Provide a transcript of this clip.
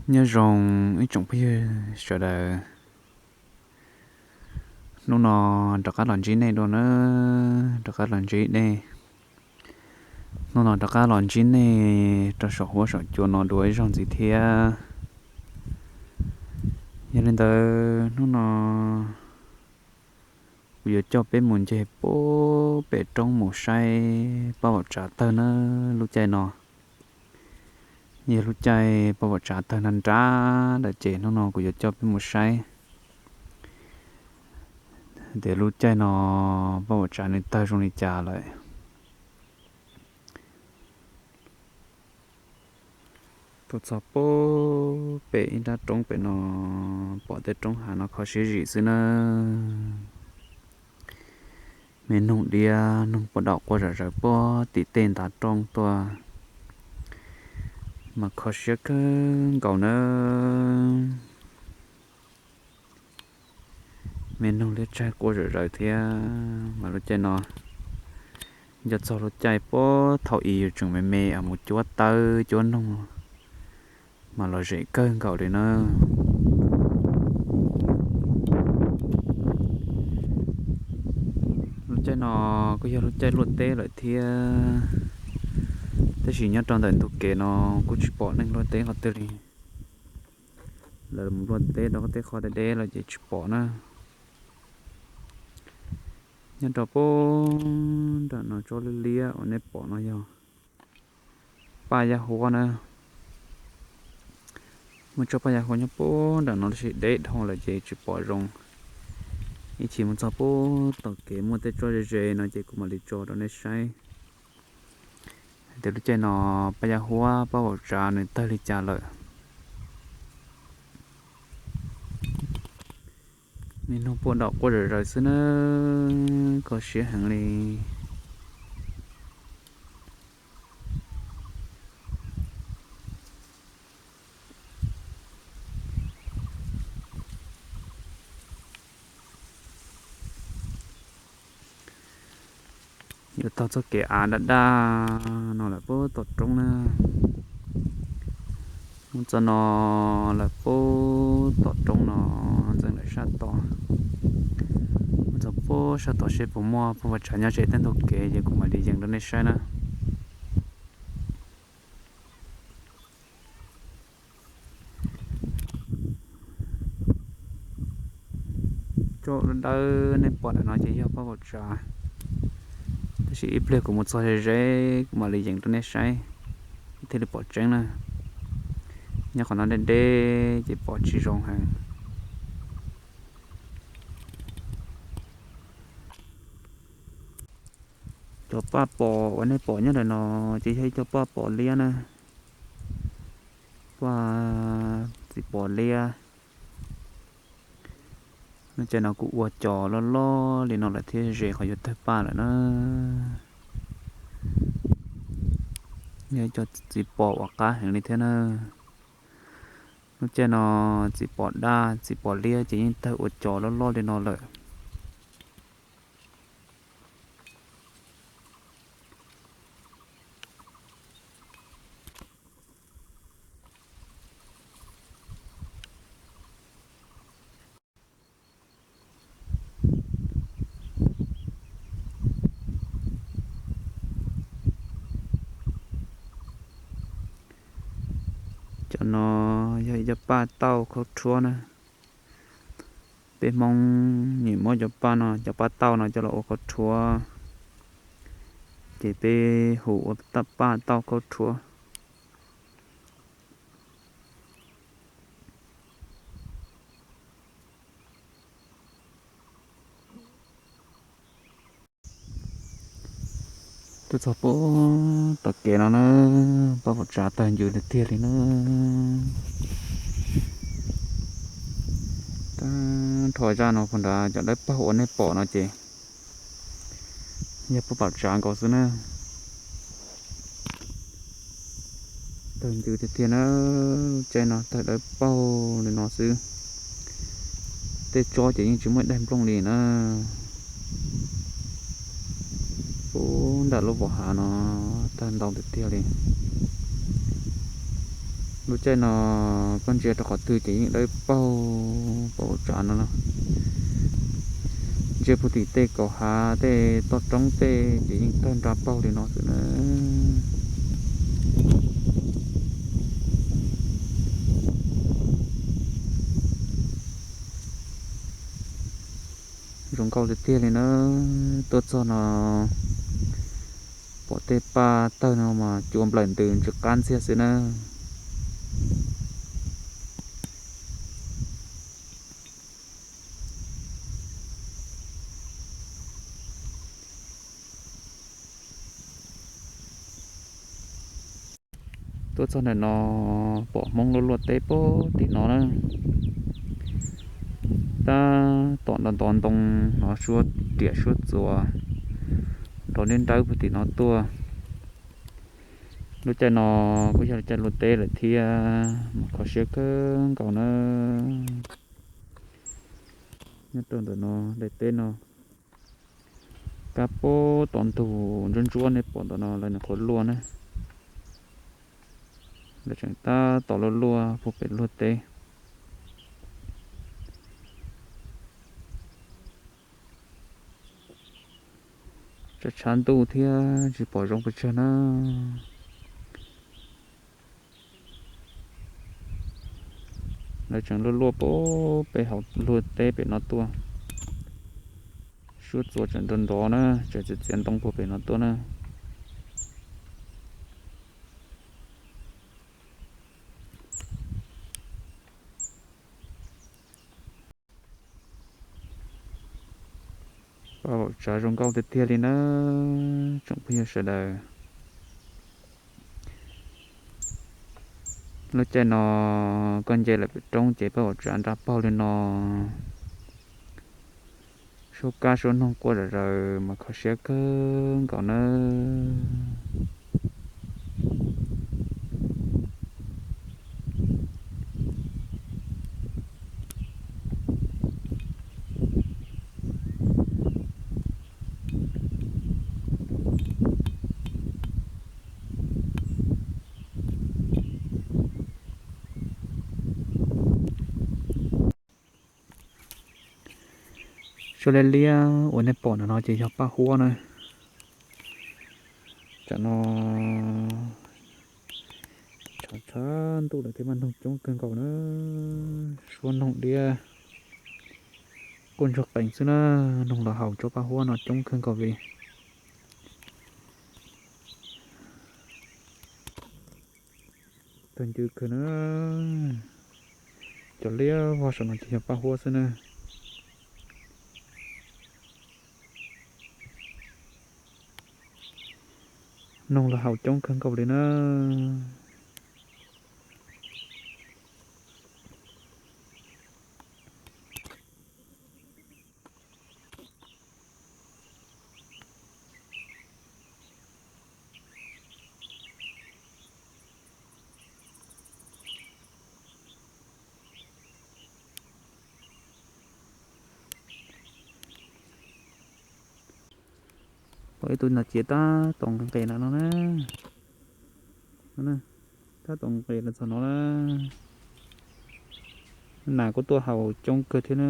Nyob zoo ib tsoom phooj ywg sawv daws, hnub no rov qab los ntsib nej dua na, rov qab los ntsib nej. Hnub no rov qab los ntsib nej rau saum huab saum cua no dua ib zaug ntxiv thiab. Yog li ntawd hnub no kuv yuav coj peb mus ncig pub pem roob mus saib paj vaum tsav tawg na. Lub caij no yog lub caij paj vaum tsav tawg nrab nrab lawm ces hnub no kuv yuav coj peb mus saib tias lub caij no paj vaum tsav nws tawg zoo li cas lawm. Tuaj txog pub pem ib nrab roob pem no, pom tej roob hav no kho siab zim xwb na. Me noog diab noog puag daum quaj zom zaws puag tim tej ntav roob tuaj, mas kho siab kawg nkaus nawb. Me noog liab tsaig quaj zom zaws thiab, mas lub caij no nco txog lub caij puag thaum ub yus tseem me me mus cuab tawb cuab noog, mas los zem kawg nkaus li na. Lub caij no kuj yog lub caij luaj teb lawm thiab, tab sis nyob rau ntawm ntug kev no kuj tsis pom neeg luaj teb qhov twg li. Lawv mus luaj teb rau tej qhov deb deb lawm ces tsis pom na. Nyob rau pub nram no tsob liab liab uas nej pom no yog paj yaj huab na. Muaj tsob paj yaj huab nyob pub nram no tab sis deb dhau lawm ces tsis pom zoo. Ib chim mus txog pub tom kev muaj tej tsob ze ze no ces kuv mam li tso rau nej saib tias lub caij no paj yaj huab paj vaum tsav nws tawg li cas lawm. Me noog puag daum quaj zom zaws xwb na, kho siab heev li. Yuav taug txoj kev av daj daj no lawm pub tom roob na. Mus txog no lawm pub tom roob no, ntxeev lawm sab tod. Mus txog pub sab tod seb puas muaj paj vaum tsav nyob ze tej ntug kev ces kuv mam li yees rau nej saib na. Tsob dawb dawb nej pom ntawm no ces yog paj vaum tsav, tab sis ib pliag kuv mus txog ze ze kuv mam li yees rau nej saib thiaj li pom tseeb na. Nyob qhov no deb deb ces pom tsis zoo heev. Cov paj pom uas nej pom nyob ntawm no ces yog ib co paj pom liab na, paj txiv pos liab. Lub caij no kuj ua cos loj loj li no lawm thiab ze qhov yuav tawg paj lawm na. Yog ib co txiv pos uas qab heev li thiab na. Lub caij no txiv pos daj txiv pos liab ces yeej tawg ua cos loj loj li no lawm. Cov no yog ib co paj tauj khaub rhuab na. Peb Hmoob nyiam muab cov paj no, cov paj tauj no coj los ua khaub rhuab, ces peb hu ua paj tauj khaub rhuab. Tuaj txog pub tom kev no na, paj vaum tsav tawg ncw tiag tiag li na. Tag nrho zaj no puag nrad cov dawb paug uas nej pom no ces yog paj vaum tsav nkaus xwb na. Tawg ncw tiag tiag na, lub caij no tawg dawb paug li no xwb. Tej tsob ces yeej tsis muaj daim nplooj li na. Pub nram lub vos hav no tawg ntau tiag tiag li. Lub caij no koj ntsia rau qhov twg ces yeej dawb paug pom tsav no. Ntsia puag tim tej kaum hav tej toj roob tej ces yeej tawg nra paug li no xwb na. Zoo nkauj tiag tiag li na. Tuaj txog no pom tej paj tawg no mas cua nplawm ntws ntsis qab ntxiag xwb na. Tuaj txog ntawm no pom Hmoob luaj luaj teb puag tim no na. Tab tom ntov ntov ntoo hnov suab riam suab txuas nrov nrawb nrawb puag tim no tuaj. Lub caij no kuj yog lub caij luaj teb lawm thiab mas kho siab kawg nkaus na. Nyob rau ntawm no daim teb no kab puag tom ntug ntsuab ntsuab nej pom ntawm no lawv nyuam qhuav luaj na. Lawv tseem tab tom luaj luaj puag pem luaj teb. Tshav tshav ntuj thiab tsis pom zoo pes tsawg na. Lawv tseem luaj luaj puag pem hauv luaj teb pem no tuaj. Suab txuas tseem nrov nrov na, tseem txiav txiav ntoo puag pem no tuaj na. Paj Vaum Tsav zoo nkauj tiag tiag li na tsoom phooj ywg sawv daws. Lub caij no koj nce lawm pem roob ces Paj Vaum Tsav nra paug li no. Suab kab suab noog quaj zom zaws mas kho siab kawg nkaus nawb. Suab liab liab uas nej pom ntawm no ces yog paj huab na. Tam no tshav tshav ntuj lawm thiab mas noog coob kawg nkaus na. Suab noog liab quaj ntsuag qees xwb na. Noog los haus tsob paj huab no coob kawg nkaus li. Tawg ncw kawg na. Cov liab vog saum no ces yog paj huab xwb na. Noog los haus coob kawg nkaus li na. Pom ib tug nov ciav tab tom nqes nqes no na. Tab tom nqes los txog no na. Nas kuj tuaj haus coob kawg thiab na.